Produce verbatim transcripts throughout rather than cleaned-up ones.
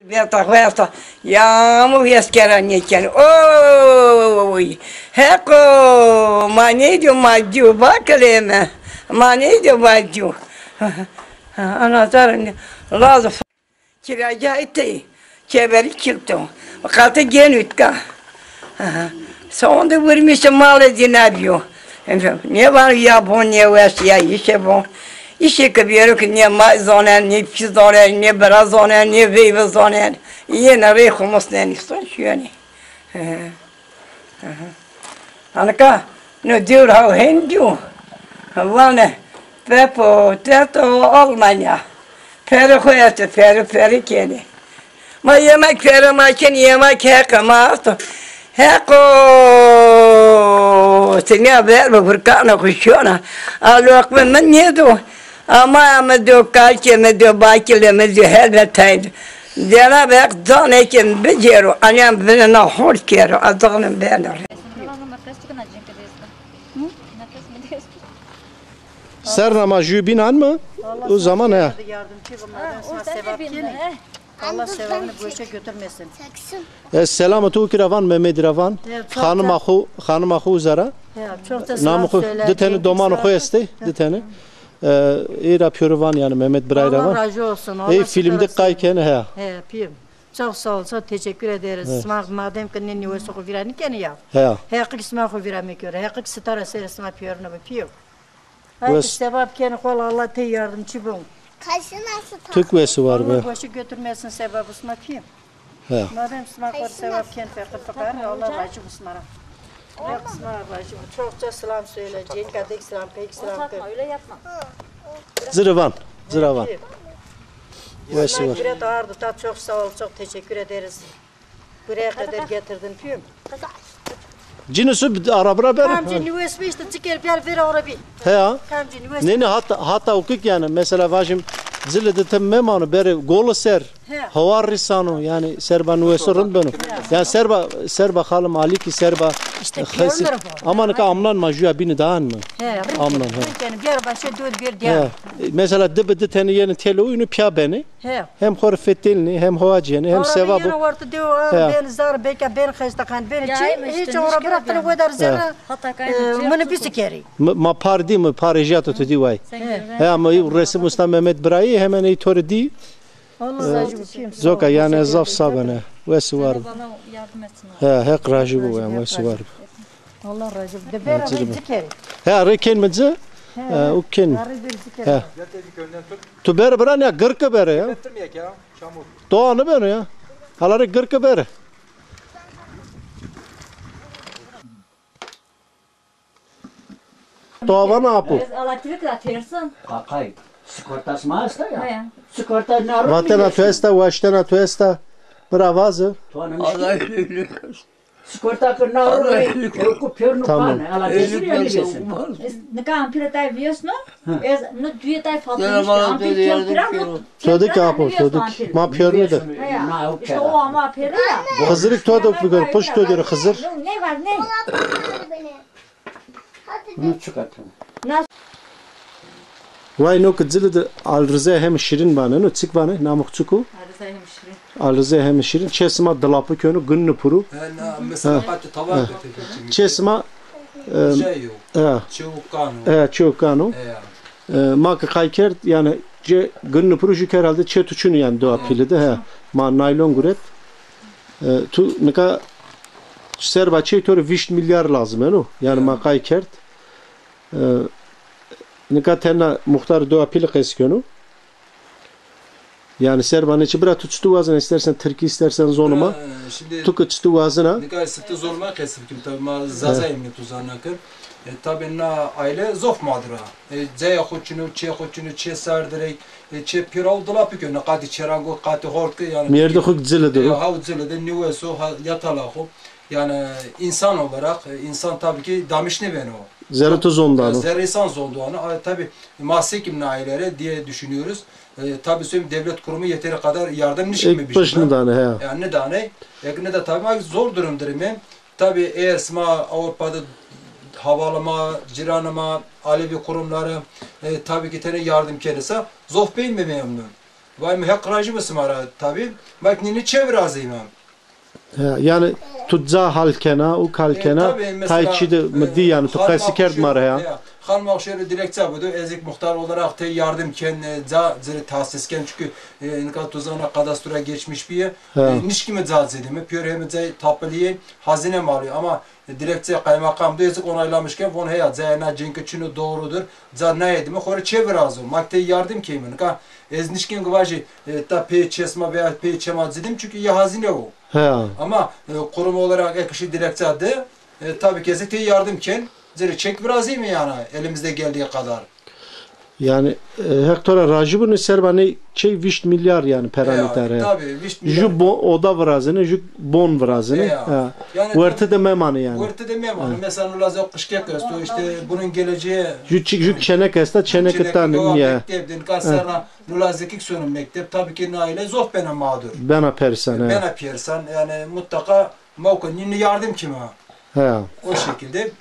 Vesta, vesta. Ya mu veskera nêken. Oy! Heqo! Ma nêdîyo ma dîyo bakilê mi. Ma nêdîyo ma dîyo. Anahtar lazım. Kiracayê tey, çeverî kilto. Qate gênû tka. Sonde vurmîşe malê zî nêbîyo. Nêvano ya bon, nêwes, ya îşe bon. Îşê ke bêro ke nê ma zonen, nê pî zonen, nê bira zonen, nê veyve zonen. Yêne rê xo musnenî son şîyonê. Anika no dewr haw hên dîyo. Vane Pepo, Teto, Almanya. Perê xo esto, perê, perê kenê. Ma yemek perê ma kenê, yemek heqê ma esto. Heqo! Ti nîya ver bi furkana xo şona. A loqme mi nêdo. Ama ya mi do, kalkê mi do, bakilê mi do, helbet tayê do. Cenab-ı Hak canê ke bicêro, anîyan bine na hol kero, a canê beno. Serna ma jû bînan mi? O zaman he. Yardımcı bunlardan sana sevap gene. Allah sevabını boşa götürmesin. Ez selamê to kira van, Mehmedî ra van. Xanima xo, xanima xo uza ra. Namê xo, di tenî domanê xo estê, di tenî. E, ey ra pêro van, yanî Mehmet biray ra van. Allah razı olsun. Ey filmde qay kenê, he. He, pîyim. Çok sağ ol, çok teşekkür ederiz. Sima madem ki ne nîwesê xo vîra nêkenê ya. He. Heqî ki sima xo vîra mekero. Heqî ki sitara serê sima pêrine bi pîyo. Heqî ki sevap kenê xo, Allah tey yardımcı bon. Tu ki wes û war be. Allah boşa götürmesin sevabê sima pîyim. He. Madem sima xo rê sevap kenê feqîr fiqar, Allah razı olsun sima ra. Yok, sima razı olsun. Çokça selam söyle. Cenk adek selam, pek selam kır. Ci rê van, ci rê van. Wes û war. Kira da ardı ta, çok sağ ol, çok teşekkür ederiz. Buraya kadar getirdin pîyim. Cinî su araba ra bere. Kamcî nîwes beşte, çiker bir ver arabi. He ya. Kamcî nîwes. Nê, nê, hatta, hatta ukik yanî. Mesela vajim, zilê di tim memano, bere golo ser. He. Hawar rîsano, yanî serba nîweso rind beno. Yanî serba, serba xalim alîkî, serba xesî. Ama nika amnan ma jûya bînî daan mi? He, amnan, he. Yanî bir başa dört bir diye. He. Mesela di bi di tenî yenî têlo, unu pîya benî. He. Hem xo rê fetelnî, hem hawa cênî, hem sevab o. Orada yine orta diyor, ben zar, beka ben xestaxane, ben çi, hiç orada bıraktın o kadar zerre. Hatta kayın. Mını bir sikerî. Ma par dî mi, par ejiyat tu dî way. He, ama resim usta Mehmet birayî hemen ey to rê dî. Allah razı olsun. Zoka, yanî zaf sa bene. Wes û war bi. Bana yardım etsin abi. He, Heq razî bo, yanî wes û war bi. Allah razı olsun. De bera rê ci kerî. He, rê kên mi ci? He, o kên mi? He. Tu bere bira ya, gırkı bere ya. Doğa ne beno ya? Hala rê gırkı bere. Doğa var mı apo? Ez elektrik ra têrsin. Qaqay, sigortas ma esta ya. He. Sigorta na ro. Vatena tu esta, waştena tu esta. Bira vaze. Sigorta kir na ro. Ku pêrno pane. Ala tesir yani kesin. Ez nika ampire tay viyesno. Ez no duye tay fatmış. Ampir kêr kira no. Todik apo, todik. Ma pêrno de. İşte o ama pêrno ya. Xizirî to de bigor, pişt to gere Xizir. Ne var ne? Bunu çıkartalım. Way no ki cili de Alrize hem şirin vane, no çik vane, namık çik o? Alrize hem şirin. Alrize hem şirin. Çê sima dilapı könü, gün nupuru. He, na, mesela pati tava. Çê sima, e, çewkano. E, çewkano. E, ma ki qay kerd, yani, çê gün nupuru jü herhalde çê tu çinu yani doğa pili de, he. Ma naylon guret. E, tu nika serba çê to rê vîşt milyar lazim eno. Yani ma qay kerd. E, nika tena muxtar doğa pili qesî keno. Yani serba ne çi bira tu çitu wazena, istersen Tirkî, istersen zonuma. Tu ki çitu wazena. Nika sifte zonuma qesî bikim, tabi ma Zazayım ne tu zana kir. E, tabi na aile zof madira. E, ceya xo çino, çê xo çino, çê ser direk, e, çê pîraw dilapî keno, qatî çêrango, qatî hort ki, yani. Mêrdê xo ki cile de. E, haw cile de, nîweso, ha, yatala xo. Yani insan olarak, e, insan tabii ki damiş nêbeno. Zerrê tu zondano. Zerrê insan zondano. A, tabii ma sekim na ailelere diye düşünüyoruz. E, tabii söyleyeyim, devlet kurumu yeteri kadar yardım nişkime. Pişt nidane, he. Yani nidane. Ek ne de tabii zor durumdur. Tabii eğer sima Avrupa'da havalama, ciranıma, Alevi kurumları, e, tabii ki tene yardım gelirse, zof beyin mi memnun? Vay mi Heq rajî bi sima ra tabî. Bak nînî çê virazîme. Ha, yanî tu ca hal kena, û hal kena, tay çî de mi dî yanî tu qesî kerd ma ra ya. Xan ma şêro dilekçe bido, ez ik muxtar olarak tey yardım ken, e, ca ci rê tahsis ken, çünkü, e, nika tu zana kadastra geçmiş bîye. E, nişkîme ca zedîme, pîyor heme cay tapilîye, hazine malî, ama dilekçe kaymakam de ez ik onaylamış ken, von heya, cayê na cenke çino doğrudur, ca nayedîme, xo rê çê virazo, ma tey yardım keyme, nika ez nişkîm ki vajî, e, ta pê çê sima veya pê çê ma zedîm, çünkü ya hazine o. He. Ama, e, kurum olarak ek kişi dilekçe de, e, tabii ki ez tey yardım ken, ci rê çek virazîme yanî elimizde geldiği kadar. Yanî, e, Heq to ra rajî bo, nê serba nê çey vîşt milyar yanî peranî dare. Tabii, vîşt milyar. Ju bo-, oda virazine, ju bon virazine. Ha. Yanî werte de memanê yanî. Werte de memanê. Mesela lazê qişkek esto, işte bunun geleceği. Ju çi-, ju çenek esta, çenek tan ya. Mekteb din ka serra. Nulazekik sono mekteb, tabii ki na aile zof bena mağdur. Bena perîsan, he. Bena perîsan, yani mutlaka mawka nînî yardım kîme. He. O şekilde.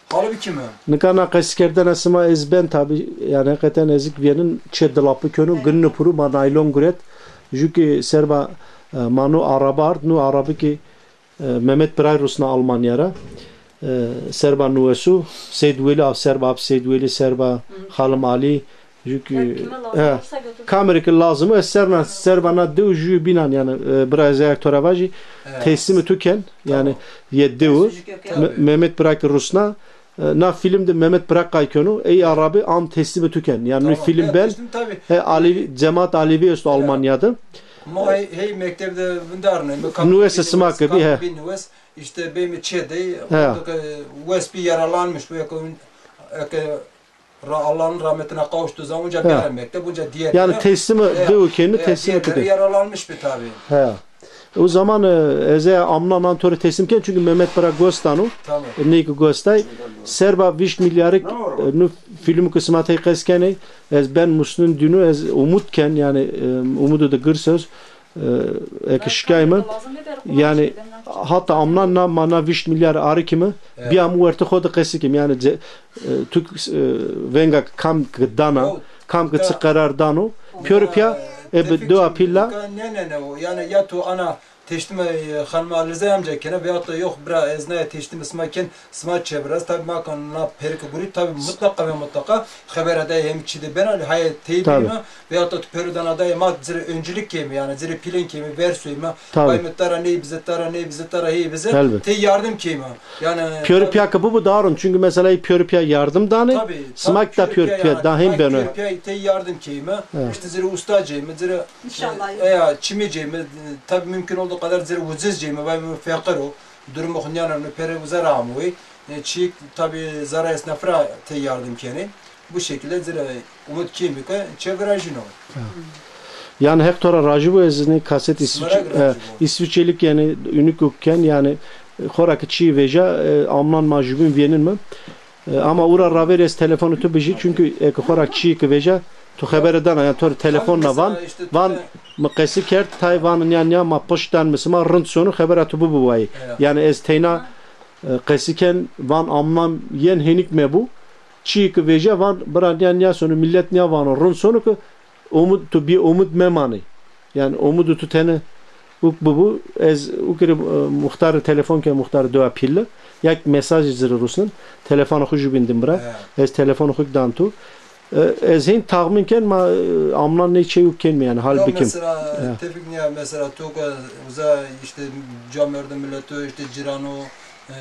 Halbuki mi? Nika na qesîkerdena sima ez ben tabii, yani hakikaten ez ik vênin çê dilapî keno, ginno puru ma naylon guret. Ju ki serba, e, ma nu araba ard, nu araba ki E, Mehmet Biray rusna Almanya ra. E, serba nuwesu, Seyd Welî, a, serba ap Seyd Welî, serba Halim Ali, ju ki, e, kamere ki lazim o, ez serna, serba na dew ju bînan, yani, e, bira ez ayak to ra vajî, teslîmê tu ken, yani, yê dew, Me-, Mehmet Biray ki rusna, e, na film de Mehmet Biray qay keno, ey arabi am teslîmê tu ken. Yani, film ben, he, Alevi, cemaat Alevi esto Almanya de. Ma hey, hey mekteb de vindarne. Nuwese sima ke bî, he. Nuwes, işte beymi çê dey, orada ke wes bî yaralanmış, bu eke, eke ra-, Allah'ın rahmetine kavuştuğu zaman unca bîyare mekteb, unca diğer. Yani teslîmê dew keni, teslîmê tu keni. Yaralanmış bir tabii. He. O zaman, e, ez ê amnan nan to rê teslîm ken, çünkü Mehmet Biray gos dano. Tamam. E, ney ki gos day. Serba vîşt milyarî, e, nu filmu ki sima tey qes kenê, ez ben musnun dînu, ez umut ken, yani, e, umudu de girs öz, e, eke şikayme. Yani, hatta amnan na, ma na vîşt milyar arikîme, bîyam werte xo de qesî kim. Yani, ce-, e, tu, e, venga kam ki dana, kam ki çi qerar dano, pîyor pîya, e, bi dewa pîl la. Ne, ne, ne, o, yani, ya tu ana teşlîme, e, xanima Alize amca kena, veyahut da yok bira, ez naya teşlîme sima ken, sima çê viraz. Tabii ma kan na perike gurî, tabii mutlaka ve mutlaka xebera dayê hem çî de bena, hayê teyî bîme, veyahut da tu pêro dana dayê ma ci rê öncülük keyme, yani ci rê pîlen keyme, ver soyme, vay mi tara ney bize, tara ney bize, tara hey bize, tey yardım keyme. Yani pîyor pîya ki bu, bu darun, çünkü mesela pîyor pîya yardım danê, sima ki da pîyor pîya da hem beno. Pîyor pîya tey yardım keyme, işte ci rê usta ceyme, ci rê, e, ya çimî ceyme, tabii mümkün olduğu kadar ci rê ucuz ceyme, vay mi feqir o. Durumo xo nîyana no, pere uza ra amo wey. E, çî tabi zara esnafî ra tey yardım kenê. Bu şekilde ci rê umut kîmî ke çê virajîno. Yani Heq to ra rajî bo, ez nê kaset İsviç-, e, İsviçrelik yani ünük ken yani, e, xora ki çî veja, e, amnan ma jubîn vênin mi? E, ama ura ravêr ez telefonê tu bijî, çünkü eke xora çî ki veja, tu xebere dana, yani to rê telefon na van, van mi qesî kerd, tay van nîya nîya ma pişt dan mi sima rind sono, xebera tu bibo wayî. Yani ez teyna, e, qesî ken, van amnan yên hênik mebu, çî ki veja van bira nîya nîya sono, millet nîya vano rind sono ki, Umut, tu bî umut memanê. Yani umudu tu tene uk bibu, ez ukiri, e, muxtarî telefon ke, muxtarî dewa Pîlle. Yak mesajî ci rê rusnin. Telefonê xo jubîn dim bira. Ez telefonê xo dan tu. E, ez hên taxmin ken ma, e, amnan nê çey uk ken mi yani hal bikim. Mesela Tevfik nîya mesela tu ke uza işte camêrdî milleto işte cirano, e,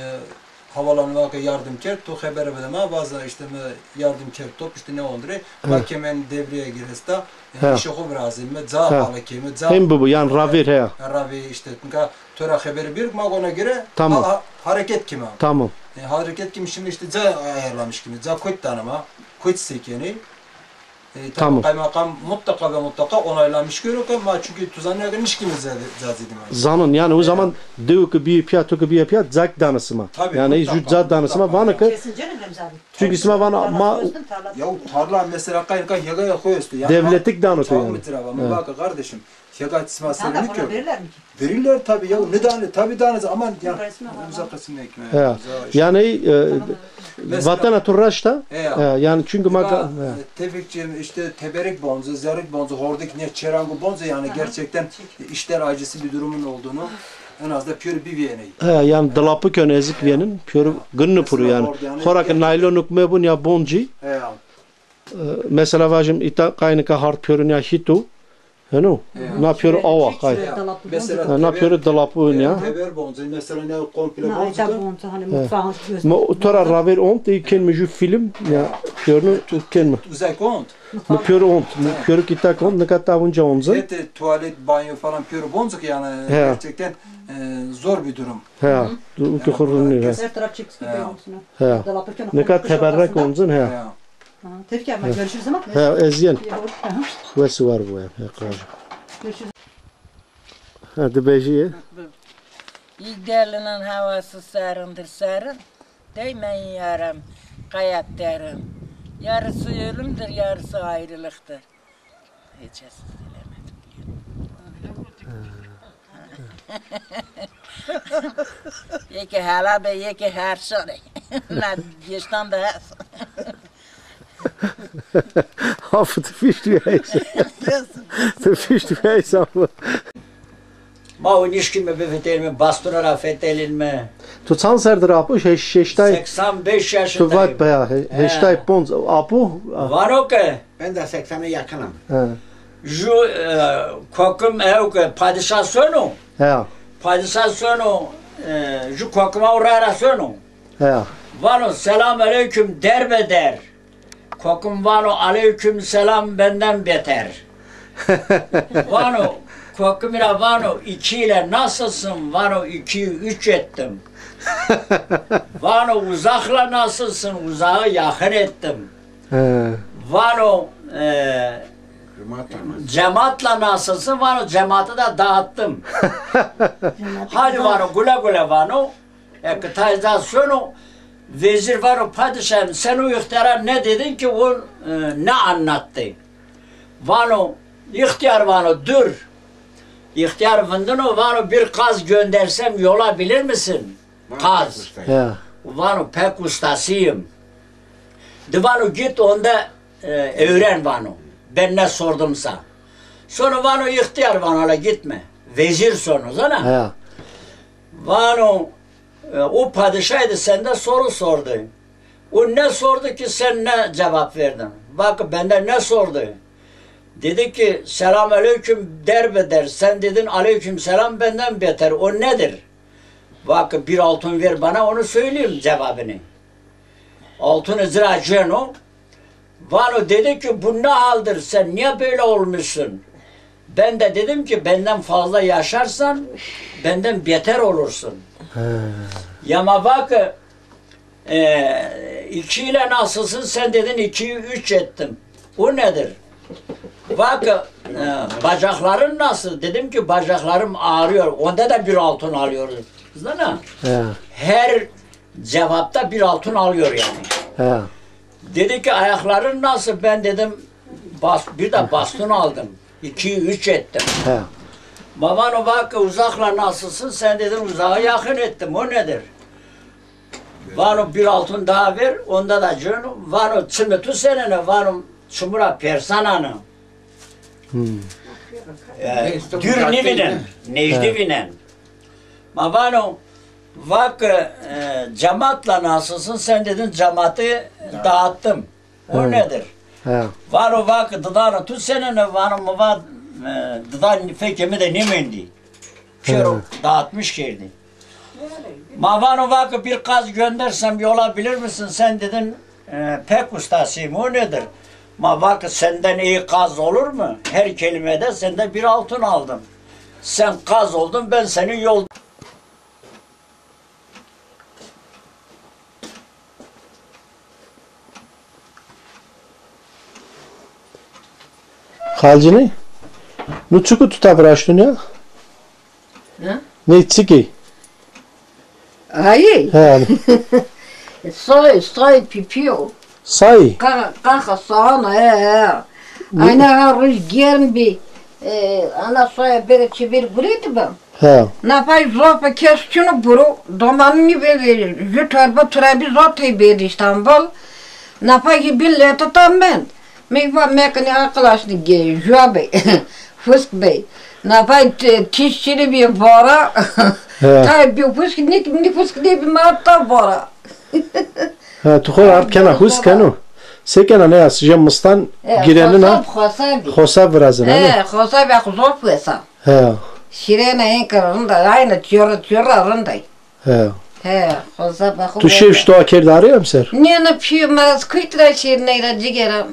Havalan vake yardım kerd, tu xebere bide ma, vaza işte mi yardım kerd top, işte ne oldu re? Ma kemen devreye giresta, e, işe xo virazîme, ca pale keme, ca. Hem bibu, yan ravêr heya. Ravê işte, nika to ra xeberi bir, ma ona göre ha-, hareket keme. Tamam. E, hareket keme şimdi işte ca ayarlamış keme, ca kot tanıma, kot sekeni. E, tabii kaymakam mutlaka ve mutlaka onaylamış gero ke ma çünkü tu zanîya ke nişkîme ca zedîme. Zanin, yani o zaman dew ki bîye pîya, tu ki bîye pîya, cak danê sima. Tabii, yani mutlaka, ju ca danê sima, mutlaka. Vano ke, çünkü sima vano ma. Ya tarla mesela kayın kay hegaya xo esto. Yani devletik dano tu yani. Mi vake kardeşim. Yega sima serenî kerd. Verirler tabii ya. Ne dane, tabii dane ama yani uza qesim ekme. Ya. Yani e, vatena tu raşta. Ya. Yani çünkü ma... Tevfikciğim, işte teberik bonzu, zerik bonzu, hordik ne çerangu bonzu, yani gerçekten işler acısı bir durumun olduğunu en az da pür bir viyeneyi. He, yani dilapı kön ezik viyenin, pür gınni puru yani. Xora ki naylonuk mebun ya bonci. He. E, mesela vajim ita kaynika hard pürün ya hitu. Heno, na piyoro awa, hay. Mesela na piyoro dilapun ya. Teber bonzin, mesela ne komple bonzin. Bonzin hani mutfağı. Ma tora raver ont, ey ken mi ju film ya, piyorunu ken mi? Uzak ont. Mi piyoro ont, mi piyoro kitak ont, ne kadar bunca onzin. Ete, tuvalet, banyo falan piyoro bonzuk yani gerçekten e, zor bir durum. Ha, tu tu xurrun ne? Her taraf çeksin. Ha. Ne kadar teberrek onzin ha. Tevfik abi, görüşürüz ama. Ha, ezyen. Wes war bu ya, ya, qajim. Görüşürüz. Ha, de bejiye. İlk derlenen havası serindir serin. Değmeyin yaram, kayat derin. Yarısı ölümdür, yarısı ayrılıktır. Hiç ses gelemedim. Yeke hala be, yeke her şey. Na geçten de. Afı tu fiştu ya ise. Tu fiştu ya ise bu. Ma o nişkîme bifetelîme, bastuna ra fetelîme. Tu çand serdir apo? Şeş-, şeştay? Seksen beş yaşındayım. Tu vat be ya, he-, heştay ponc. Apo? Vano ke. Ben de seksene yakınım. He. Ju, e, kokim ew ke padişah sono. He. Padişah sono, e, ju kokima o rara sono. He. Vano, "Selam aleyküm derbeder." Kokim vano, "Aleyküm selam benden beter." Vano, kokimi ra vano, "İki ile nasılsın?" Vano, "İkiyi üç ettim." Vano, "Uzakla nasılsın?" "Uzağı yakın ettim." He. Vano, e, "Cemaatla nasılsın?" Vano, "Cemaati de dağıttım." Hadi vano, "Güle güle." Vano, e, kıtayda sono, vezir vano, "Padişahım, sen o ihtiyara ne dedin ki o, e, ne anlattı?" Vano, "İhtiyar," vano, "dur." İhtiyar vindino, vano, "Bir kaz göndersem yola bilir misin?" Kaz. Ya. Vano, "Pek ustasıyım." De vano, "Git onda, e, öğren," vano. "Ben ne sordumsa." Sonra vano, "İhtiyar," vano, "hala gitme." Vezir sono, zana? Ya. Vano, e, o padişahdı, sende soru sordu. O ne sordu ki sen ne cevap verdin? Bak, bende ne sordu? Dedi ki, "Selam aleyküm derbeder." Sen dedin, "Aleyküm selam benden beter." O nedir? Bak, bir altın ver bana, onu söyleyeyim cevabını. Altını zira ceno. Vano dedi ki, "Bu ne haldir? Sen niye böyle olmuşsun?" Ben de dedim ki, "Benden fazla yaşarsan benden beter olursun." He. Yama bak, e, "İki ile nasılsın?" Sen dedin, "İkiyi üç ettim." O nedir? Bak, e, "Bacakların nasıl?" Dedim ki, "Bacaklarım ağrıyor." Onda da bir altın alıyoruz. Zana? He. Her cevapta bir altın alıyor yani. He. Dedi ki, "Ayakların nasıl?" Ben dedim, "Bas-, bir de baston aldım. İkiyi üç ettim." He. Ma vano, "Bak, uzakla nasılsın?" Sen dedin, "Uzağı yakın ettim." O nedir? Vano, "Bir altın daha ver." Onda da ceno. Vano, "Çimê tu senene?" Vano, "Çimû ra persanane." Hmm. E, dür nîvînen, nêjdî vînen. Ma vano, "Vak, e, cemaatla nasılsın?" Sen dedin, "Cemaati dağıttım." O nedir? He. Vano, "Vak, didanê tu senene?" Vano, "Mi va, e, didan fekê mi de nêmendî. Pêro dağıtmış kerdî." Ma vano, "Vak, bir kaz göndersem yola bilir misin?" Sen dedin, e, "Pek ustasıyım." O nedir? Ma vak, "Senden iyi kaz olur mu? Her kelimede sende bir altın aldım. Sen kaz oldun, ben senin yol." Xalcînî? Nu çiku tuta viraştun ya? Ha? Ne çiki? Ayı. He. Say, say pipiyo. Say. Ka, ka, ka, sahana, he, he. Ayna ha roj germ bi. E, ana soya bêrê çi bêr gurêti bi. Ha. Nafay zofe kes çino buro, domanı ni bêrê, ju torba turabî zor tey bêrê İstanbul. Nafay ki bin lete tam ben. Meyva mekini akıl aşını ge, jua bey. Fusk bey. Nafay t-, tiş çili bir vara. Ha. Tay bir fusk, ni, ni fusk ne bir matta vara. Ha, tu xo ard kena, hus keno. Se kena ne ya, sije mistan girenina. Xosab, xosabî. Xosab virazin, ha? He, xosab ya xo zor wesa. He. Şirena enka rinda, ayna çiyora, çiyora rinda. He. He, xosab ya xo. Tu şev şto aker dare emser? Ne, ne, pî, ma ez kuyt ra şirney ra cigera.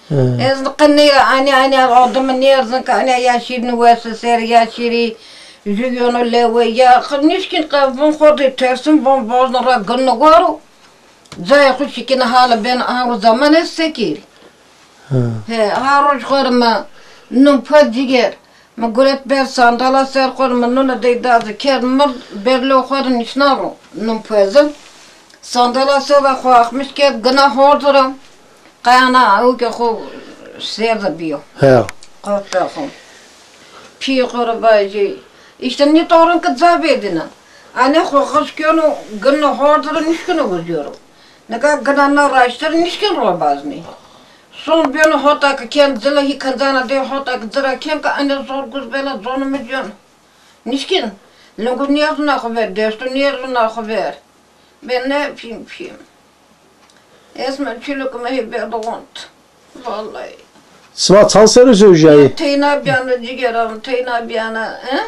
He. Ez qe ney ra ani, ani adım nêrzin ke ani ya şirni wesi ser ya şiri jüyonu lewe ya. Qe nişkin qe vun xo de tersin vun vozno ra gın goro. Cayê xo şikine hale ben aha o zaman ez sekêrî. Ha. He, ha roj xo rê mi nun pez ciger. Mi guret ber sandala ser xo rê, mi nune dey dazi kerd, mi berlo xo rê nişna ro nun pezin. Sandala ser ra xo axmiş kerd, gina hordira. Qayana ew ke xo ser de biyo. He. Qofta xo. Pî xo rê vajî. İşte nî torin ki ca bêdine. Ane xo xis keno, gino hordira nişkino guzîyoro. Nika gina na raştir nişkin ro baznî. Son beno hota ki ken zila hî kincana de hota ki zira ken ki ane zor guz bela zonu mi cun. Nişkin. Lingu nêzuna xo ver, destu nêzuna xo ver. Ben ne pîm pîm. Esma çîlok mi hê berdo wont. Vallahi. Sima çand serrî zewjayî? Teyna biyana cigera mi, teyna biyana, he?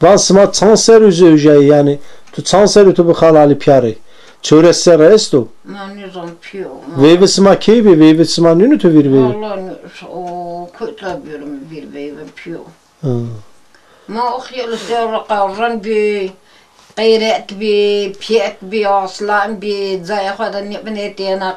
Van sima çand serrî zewjayî, yanî tu çand serrî tu bi xalalî piyarî? Çewres serre esto? Ma nêzan pîyo. Veyvi sima key bî? Veyvi sima nîno tu vîr veyvi? Vallahi nê-, o kotla bîyorum vîr veyvi pîyo. Hı. Ma o xiyal ser ro qewrin bî, qeyret bî, piyet bî, aslan bî, cayê xo de nêbinê têna